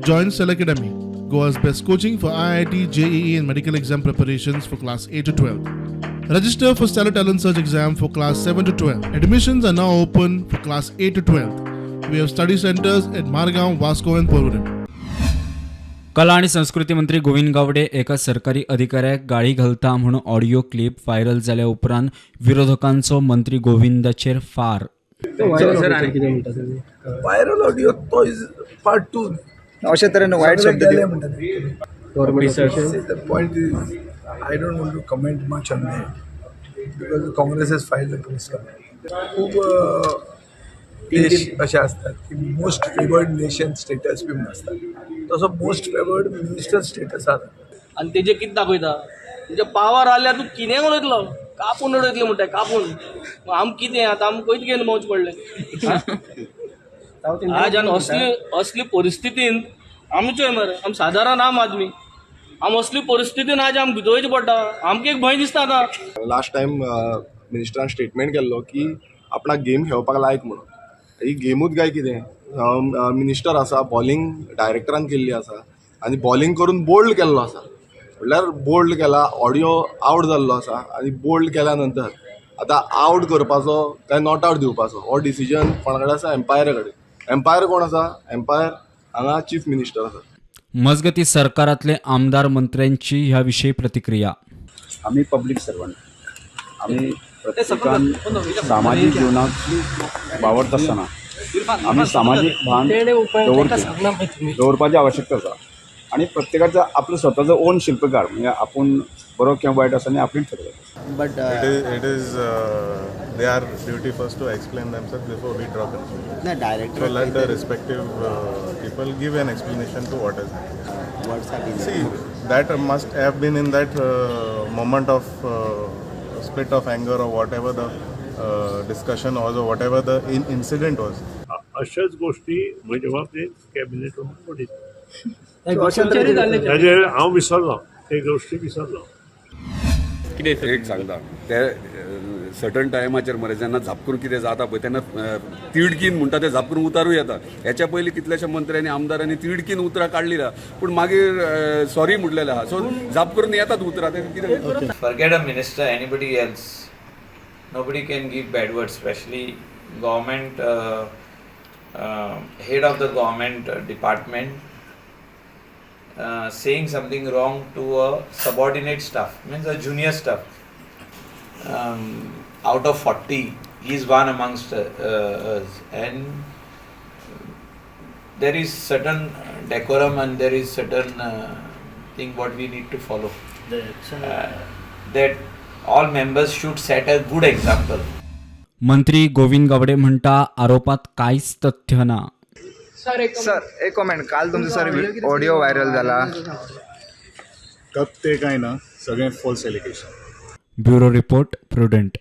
Join Cell Academy, Goa's best coaching for IIT, JEE, and medical exam preparations for class 8 to 12. Register for Stellar Talent Search exam for class 7 to 12. Admissions are now open for class 8 to 12. We have study centers at Margaon, Vasco, and Porvorim. कला आणि संस्कृती मंत्री गोविंद गावडे एका सरकारी अधिकाऱ्याक गाळी घालता म्हूण ऑडिओ क्लिप व्हायरल जाल्या उपरांत विरोधकांचो मंत्री गोविंदाचेर फार. व्हायरल ऑडिओ तो is part two. अशा तरेन वायट शब्द गेले दिवन म्हणटा. Government. The point is, I don't want to comment much on that because Congress has filed a police complaint. खूब देश अशे आसतात की मोस्ट फेवर्ड नेशन स्टेटस बी म्हणून आसता, तसो मोस्ट फेवर्ड मिनिस्टर स्टेटस आसा. आनी तेजे कितें दाखयता, तुमच्या पावर आल्यार तूं कितेंय उलयतलो, कापून उडयतले म्हणटा कापून. मग आम कितें आतां आम खंयच घेवन भोंवचें पडलें आज. आनी असली असली परिस्थितीन आमचो मरे, आम सादारण आम आदमी, आम असली परिस्थितीन आज आम भितोवचें पडटा. आमकां एक भंय दिसता आतां. लास्ट टायम मिनिस्टरान स्टेटमेंट केल्लो की आपणाक गेम खेळपाक लायक म्हणून. ही गेमूच काय कितें? मिनिस्टर आसा, बॉलिंग डायरेक्टरान केल्ली आसा आनी बॉलिंग करून बोल्ड केल्लो आसा. म्हणल्यार बोल्ड केला, ऑडियो आवट जाल्लो आसा आनी बोल्ड केल्या नंतर आतां आवट करपाचो काय not out दिवपाचो हो डिसिजन कोणा कडेन आसा? एम्पायरा कडेन. एम्पायर कोण आसा? एम्पायर हांगा चीफ मिनिस्टर आसा. मजगती, सरकारातले आमदार मंत्र्यांची ह्या विषयी प्रतिक्रिया. आमी पब्लीक सर्वंट. आमी प्रत्येकान सामाजीक जिवनात वावरता आसतना आमी सामाजीक भान दवरचें, दवरपाची आवश्यकता आसा आनी प्रत्येकाचो आपलो स्वताचो ओन शिल्पकार, म्हणजे आपूण बरो किंवा वायट आसा आनी आपणें ठरयता. But It is their duty first to explain themselves before we draw conclusions. ना director. So let the respective people give an explanation to what has happened. WhatsApp. See, that must have been in that moment of split of anger or whatever the discussion was or whatever the incident was. अशाच गोष्टी म्हज्या बाबतीत cabinet पडिल्ली. अशा तरेन ताजेर हांव विसरलो, ते गोश्टी विसरलो. एक सांगता, ते सर्टन टायमाचेर मरे जेन्ना झापकरून कितें जाता पळय, तेन्ना तिडकीन म्हणटा ते झापकरून उतारूं येता. हेच्या पयलीं कितल्याश्या मंत्र्यांनी, आमदारांनी तिडकीन उतरां काडली ना, पूण मागीर सॉरी म्हटलेलें आहा. सो झाप करून येतात उतरां, ते कितें. Forget a minister, anybody else, nobody can give bad words, especially government head of the government department saying something wrong to a subordinate staff, means a junior staff. Out of 40, he is one amongst us, and there is certain decorum and there is certain thing what we need to follow, that all members should set a good example. मंत्री गोविंद गावडे म्हणटा, आरोपात कांयच तथ्य ना. Sir, एक comment. काल तुमचो sir audio viral झाला. ते काय ना, सगळें false allegation. Bureau report, prudent.